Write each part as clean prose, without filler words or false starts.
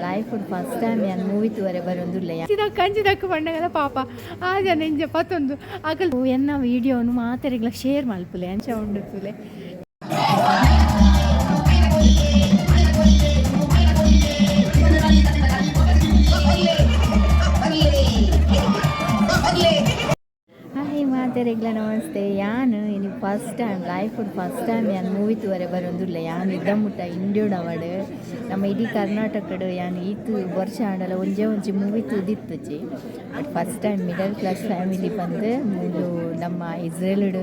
Life first time ಯಾನ್ movie ತೂವರೆ ಬರೊಂದುಲ್ಲೆ. ಅಂಚಿದಕ್ಕು ಅಂಚಿದಕ್ಕು ಪಂಡಗಲ ಪಾಪ ಆ ಜನ ಇಂಚ ಪತ್ತೊಂದು ಅಕಲ್. ಎನ್ನ ವಿಡಿಯೋನು ಮಾತೆರೆಗ್ಲ ಶೇರ್ ಮಲ್ಪುಲೆ. ಅಂಚ ಉಂಡು ತೂಲೆ. ಹಾಯ್, ಮಾತೆರೆಗ್ಲ ನಮಸ್ತೆ. ಯಾನ್ ಇನಿ first time, life first time ಯಾನ್ ಮೂವಿ ತೂವರೆ ಬರೊಂದುಲ್ಲೆ. ಯಾನ್ ಇದ್ದ ಮುಟ್ಟ ಇಂಡಿಯೊಡವಡ್, ನಮ್ಮ ಇಡೀ ಕರ್ನಾಟಕಡ್ ಯಾನ್ ಈತ್ ವರ್ಷ ಆಂಡಲ ಒಂಜೇ ಒಂಜಿ movie ತೂದಿತ್ತುಜಿ. But first time middle class family ಬಂದು ಮೂಲು ನಮ್ಮ ಇಸ್ರೇಲ್ಡ್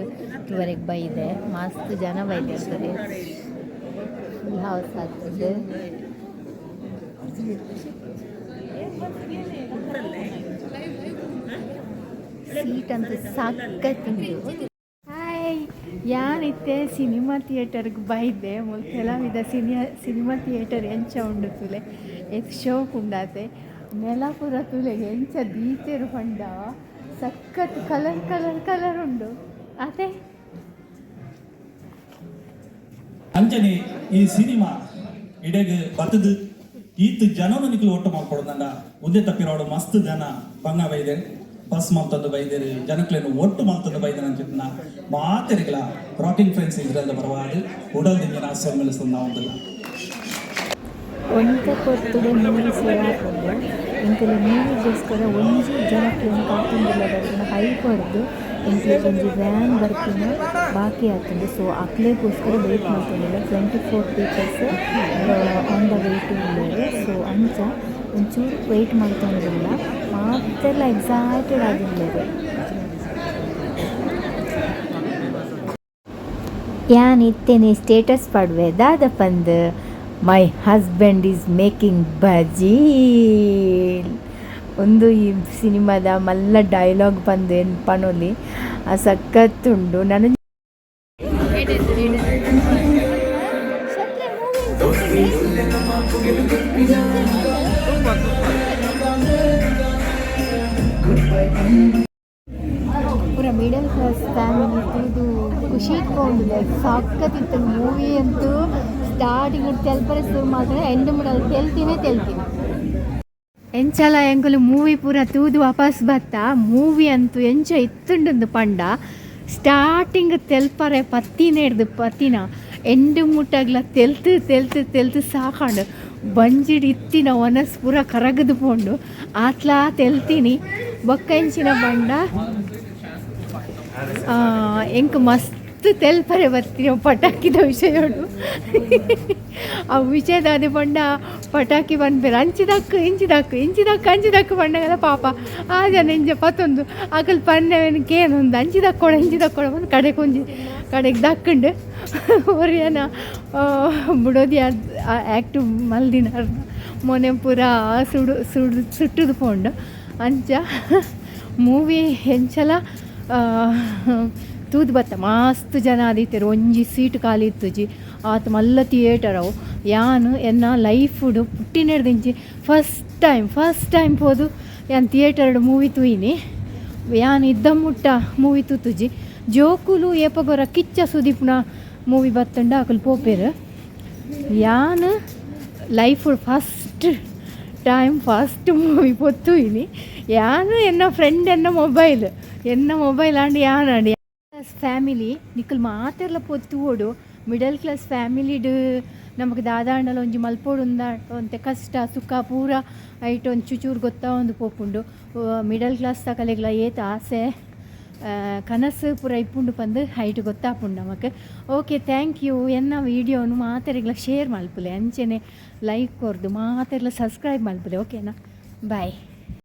ತೂವರೆಗೆ ಬೈದೆ. ಮಸ್ತ್ ಜನ ಬೈದಿರ್ತದೆ. ಫುಲ್ ಹೌಸ್ ಆಗ್ತದೆ. ಸೀಟ್ ಅಂತೂ ಸಖತ್ತುಂಡು. ಹಾಯ್, ಯಾನಿತ್ತೆ ಸಿನಿಮಾ ಥಿಯೇಟರ್ಗೆ ಬೈದೆ. ಮುಲ್ ಕೆಲವಿದ ಸಿನಿಮಾ ಥಿಯೇಟರ್ ಎಂಚ ಉಂಡು ತೂಲೆ. ಏತ್ ಶೋಕ್ ಉಂಡಾತೆ. ನೆಲ ಪೂರ ತೂಲೆ ಎಂಚ ದೀತೆರ್ ಪಂಡ, ಸಖತ್ ಕಲರ್ ಕಲರ್ ಕಲರ್ ಉಂಡು ಅತೆ. ಅಂಚನೆ ಈ ಸಿನಿಮಾ ಇಡೆಗ್ ಬತ್ತದು ಈತ್ ಜನನು ನಿಕ್ಲು ಒಟ್ಟು ಮಲ್ಪೊಡು. ಉಂದೆ ತಪ್ಪಿರೋಡು ಮಸ್ತ್ ಜನ ಬಂಗ ಬೈದೆರ್, ಬಸ್ ಮಲ್ತೊಂದು ಬೈದೆರ್, ಜನಕ್ಲೆನ್ ಒಟ್ಟು ಮಲ್ತೊಂದು ಬೈದೆರ್ ಅಂಚಿತ್ತಿನ ಮಾತೆರಿಗ್ಲ ರಾಕಿಂಗ್ ಫ್ರೆಂಡ್ಸ್ ಇಸ್ರೇಲ್ದ ಪರವಾದ್ ಉಡಲ್ ದಿಂಜಿನ ಸೊಲ್ಮೆಲು ಉಂದುಲ್ಲ. ಒಂತೆ ಪೊರ್ತುಡೆ ಮೂವಿ ಸುರು ಆಪುಂಡು. ಎಂಕುಲು ಮೂವಿಗೋಸ್ಕರ ಒಂಜಿ ಜನಕ್ಲೆನ್ ಕಾತೊಂದುಲ್ಲ. ಬರ್ಪಿನ ಹೈಪರ್ದು ಎಂಕ್ಲೆಗ್ ಒಂಜಿ ವ್ಯಾನ್ ಬರ್ಪಿನ ಬಾಕಿ ಆತುಂಡು. ಸೊ ಅಕ್ಲೆಗೋಸ್ಕರ wait ಮಲ್ತೊಂದುಲ್ಲ. 24 peoples on the waiting ಉಲ್ಲೆರ್. ಸೊ ಅಂಚ ಒಂಚೂರು ವೇಟ್ ಮಲ್ತೊಂದುಲ್ಲ. ಮಾತೆರ್ಲ ಎಕ್ಸೈಟೆಡ್ ಆದುಲ್ಲೆರ್. ಯಾನ್ ಇತ್ತೆನೆ ಸ್ಟೇಟಸ್ ಪಾಡುವೆ. ದಾದ ಪಂದ್, "My husband is making bajji." ಉಂದು ಈ ಸಿನಿಮಾದ ಮಲ್ಲ ಡೈಲಾಗ್ ಪಂದ್ ಪನೊಲಿ. ಆ ಸಖತ್ತುಂಡು ನನ. ಪೂರ ಮಿಡಲ್ ಕ್ಲಾಸ್ ಫ್ಯಾಮಿಲಿ ತೂದು ಖುಷಿ ಪೋಂಡು. ಸಖತ್ತಿತ್ತು ಮೂವಿ ಅಂತೂ. ಸ್ಟಾರ್ಟಿಂಗ್ ತೆಲ್ಪರೆ ಶುರು ಮಾತ್ರ ಎಂಡ್ ಮುಟ ತೆಲ್ತಿನೇ ತೆಲ್ತೀನಿ. ಎಂಚಲ ಎಂಕುಲು ಮೂವಿ ಪೂರ ತೂದು ವಾಪಸ್ ಬತ್ತ. ಮೂವಿ ಅಂತೂ ಎಂಚ ಇತ್ತುಂಡು ಪಂಡ, ಸ್ಟಾರ್ಟಿಂಗ್ ತೆಲ್ಪರೆ ಪತ್ತಿನ ಹಿಡ್ದು ಪತ್ತಿನ ಎಂಡ್ ಮುಟ್ಟಗ್ಲ ತೆಲ್ತು ತೆಲ್ತು ತೆಲ್ತು ಸಾಕಾಂಡು. ಬಂಜಿಡ್ ಇತ್ತಿನ ವನಸ್ ಪೂರ ಕರಗದು ಪೋಂಡು. ಆತ್ಲಾ ತೆಲ್ತೀನಿ. ಬೊಕ್ಕ ಎಂಚಿನ ಪಂಡ, ಎಂಕ್ ಮಸ್ತ್ ತೆಲ್ಪರೆ ಬತ್ತಿನ ಪಟಾಕಿದ ವಿಷಯಡು. ಆ ವಿಷಯ ದಾದೆ ಪಂಡ, ಪಟಾಕಿ ಪನ್ಪೆರ್ ಅಂಚಿದಕ್ಕು ಇಂಚಿದಕ್ಕು, ಇಂಚಿದಕ್ಕು ಅಂಚಿದಕ್ಕು ಪಂಡಗಲ ಪಾಪ ಆ ಜನ ಇಂಚ ಪತ್ತೊಂದು ಅಕಲ್ ಪನ್ನೆವೆನ್ ಕೇನೊಂದು ಅಂಚಿದಕ್ಕೊಡ ಇಂಚಿದಕ್ಕೊಡ ಪಂದ್ ಕಡೆಕ್ ಒಂಜಿ ಕಡೆಗ್ ದಕ್ಕುಂಡು. ಒರಿಯನ ಬುಡೋದಿ ಆ್ಯಕ್ಟ್ ಮಲ್ದಿನ ಮೊನೆ ಪೂರ ಸುಡು ಸುಡು ಸುಟ್ಟುದು ಪೋಂಡು. ಅಂಚ ಮೂವಿ ಎಂಚಲ ತೂದು ಬತ್ತ. ಮಸ್ತ್ ಜನ ಆದಿತ್ತೆರ್. ಒಂಜಿ ಸೀಟ್ ಖಾಲಿ ಇತ್ತುಜಿ, ಆತ್ ಮಲ್ಲ ಥಿಯೇಟರ್ ಅವು. ಯಾನ್ ಎನ್ನ ಲೈಫುಡು ಪುಟ್ಟಿನೆಡ್ದಿಂಚಿ ಫಸ್ಟ್ ಟೈಮ್, ಫಸ್ಟ್ ಟೈಮ್ ಪೋದು ಯಾನ್ ಥಿಯೇಟರ್ಡ್ ಮೂವಿ ತೂಯಿನಿ. ಯಾನ್ ಇದ್ದ ಮುಟ್ಟ ಮೂವಿ ತೂತುಜಿ. ಜೋಕುಲು ಏಪಗೊರ ಕಿಚ್ಚ ಸುದೀಪ್ನ ಮೂವಿ ಬತ್ತುಂಡ ಅಕುಲು ಪೋಪೆರ್. ಯಾನ್ life first time first movie ಪೋದು ತೂಯಿನಿ. ಯಾನ್ ಎನ್ನ ಫ್ರೆಂಡ್, ಎನ್ನ ಮೊಬೈಲ್, ಎನ್ನ ಮೊಬೈಲ್ ಆಂಡ್ ಯಾನ್ ಆಂಡ್. ಕ್ಲಾಸ್ ಫ್ಯಾಮಿಲಿ ನಿಕುಲು ಮಾತೆರ್ಲ ಪೋದು ತೂವೊಡು. ಮಿಡಲ್ ಕ್ಲಾಸ್ ಫ್ಯಾಮಿಲಿಡ್ ನಮಕ್ ದಾದಾಂಡಲ ಒಂಜಿ ಮಲ್ಪೊಡುಂದ ಒಂತೆ ಕಷ್ಟ ಸುಖ ಪೂರ ಐಟ್ ಒಂಚೂರು ಚೂರು ಗೊತ್ತಾವೊಂದು ಪೋಪುಂಡು. ಮಿಡಲ್ ಕ್ಲಾಸ್ ದಕಲೆಗ್ಲ ಏತ್ ಆಸೆ ಕನಸು ಪೂರ ಇಪ್ಪುಂಡು ಪಂದ್ ಐಟ್ ಗೊತ್ತಾಪುಂಡು ನಮಕ್. Okay, thank you. ಎನ್ನ ವೀಡಿಯೋನು ಮಾತೆರೆಗ್ಲ ಶೇರ್ ಮಲ್ಪುಲೆ. ಅಂಚೆನೆ ಲೈಕ್ ಕೊರ್ದು ಮಾತೆರ್ಲ ಸಬ್ಸ್ಕ್ರೈಬ್ ಮಲ್ಪುಲೆ. ಓಕೆನಾ? ಬಾಯ್.